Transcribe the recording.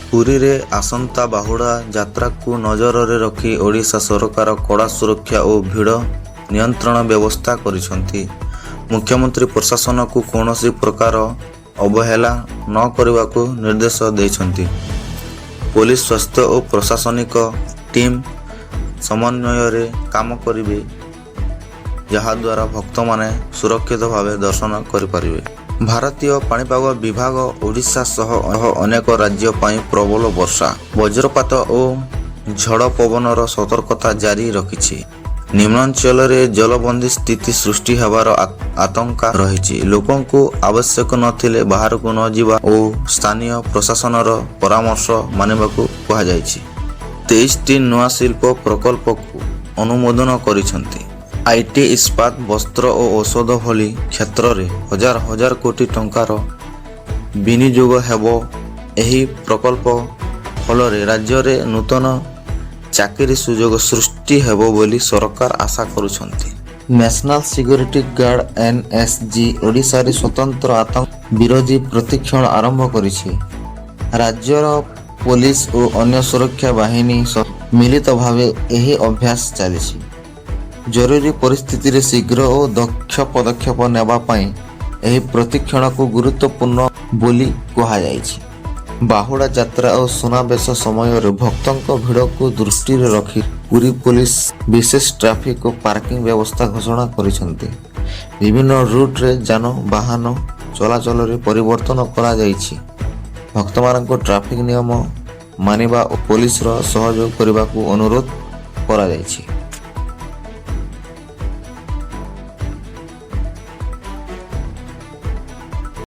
ପୁରୀରେ ଆସନ୍ତା ବାହୁଡ଼ା ଯାତ୍ରାକୁ ନଜରରେ ରଖି ଓଡ଼ିଶା ସରକାର କଡ଼ା ସୁରକ୍ଷା ଓ ଭିଡ଼ ନିୟନ୍ତ୍ରଣ ବ୍ୟବସ୍ଥା କରିଛନ୍ତି। ମୁଖ୍ୟମନ୍ତ୍ରୀ ପ୍ରଶାସନକୁ କୌଣସି ପ୍ରକାର ଅବହେଳା ନ କରିବାକୁ ନିର୍ଦ୍ଦେଶ ଦେଇଛନ୍ତି। ପୋଲିସ, ସ୍ୱାସ୍ଥ୍ୟ ଓ ପ୍ରଶାସନିକ ଟିମ୍ ସମନ୍ୱୟରେ କାମ କରିବେ, ଯାହାଦ୍ୱାରା ଭକ୍ତମାନେ ସୁରକ୍ଷିତ ଭାବେ ଦର୍ଶନ କରିପାରିବେ। ଭାରତୀୟ ପାଣିପାଗ ବିଭାଗ ଓଡ଼ିଶା ସହ ଅନେକ ରାଜ୍ୟ ପାଇଁ ପ୍ରବଳ ବର୍ଷା, ବଜ୍ରପାତ ଓ ଝଡ଼ ପବନର ସତର୍କତା ଜାରି ରଖିଛି। ନିମ୍ନାଞ୍ଚଳରେ ଜଳବନ୍ଦୀ ସ୍ଥିତି ସୃଷ୍ଟି ହେବାର ଆଶଙ୍କା ରହିଛି। ଲୋକଙ୍କୁ ଆବଶ୍ୟକ ନଥିଲେ ବାହାରକୁ ନ ଯିବା ଓ ସ୍ଥାନୀୟ ପ୍ରଶାସନର ପରାମର୍ଶ ମାନିବାକୁ କୁହାଯାଇଛି। 23ଟି ନୂଆ ଶିଳ୍ପ ପ୍ରକଳ୍ପକୁ ଅନୁମୋଦନ କରିଛନ୍ତି। IT, ଇସ୍ପାତ, ବସ୍ତ୍ର ଓ ଔଷଧ ଭଳି କ୍ଷେତ୍ରରେ ହଜାର ହଜାର କୋଟି ଟଙ୍କାର ବିନିଯୋଗ ହେବ। ଏହି ପ୍ରକଳ୍ପ ଫଳରେ ରାଜ୍ୟରେ ନୂତନ ଚାକିରି ସୁଯୋଗ ସୃଷ୍ଟି ହେବ ବୋଲି ସରକାର ଆଶା କରୁଛନ୍ତି। ନ୍ୟାସନାଲ ସିକ୍ୟୁରିଟି ଗାର୍ଡ, ଏନ୍ଏସ୍ଜି, ଓଡ଼ିଶାରେ ସ୍ୱତନ୍ତ୍ର ଆତଙ୍କ ବିରୋଧୀ ପ୍ରଶିକ୍ଷଣ ଆରମ୍ଭ କରିଛି। ରାଜ୍ୟର ପୋଲିସ ଓ ଅନ୍ୟ ସୁରକ୍ଷା ବାହିନୀ ସହ ମିଳିତ ଭାବେ ଏହି ଅଭ୍ୟାସ ଚାଲିଛି। ଜରୁରୀ ପରିସ୍ଥିତିରେ ଶୀଘ୍ର ଓ ଦକ୍ଷ ପଦକ୍ଷେପ ନେବା ପାଇଁ ଏହି ପ୍ରଶିକ୍ଷଣକୁ ଗୁରୁତ୍ୱପୂର୍ଣ୍ଣ ବୋଲି କୁହାଯାଇଛି। ବାହୁଡ଼ା ଯାତ୍ରା ଓ ସୁନାବେଶ ସମୟରେ ଭକ୍ତଙ୍କ ଭିଡ଼କୁ ଦୃଷ୍ଟିରେ ରଖି ପୁରୀ ପୋଲିସ ବିଶେଷ ଟ୍ରାଫିକ ଓ ପାର୍କିଂ ବ୍ୟବସ୍ଥା ଘୋଷଣା କରିଛନ୍ତି। ବିଭିନ୍ନ ରୁଟ୍ରେ ଯାନବାହନ ଚଳାଚଳରେ ପରିବର୍ତ୍ତନ କରାଯାଇଛି। ଭକ୍ତମାନଙ୍କୁ ଟ୍ରାଫିକ ନିୟମ ମାନିବା ଓ ପୋଲିସର ସହଯୋଗ କରିବାକୁ ଅନୁରୋଧ କରାଯାଇଛି।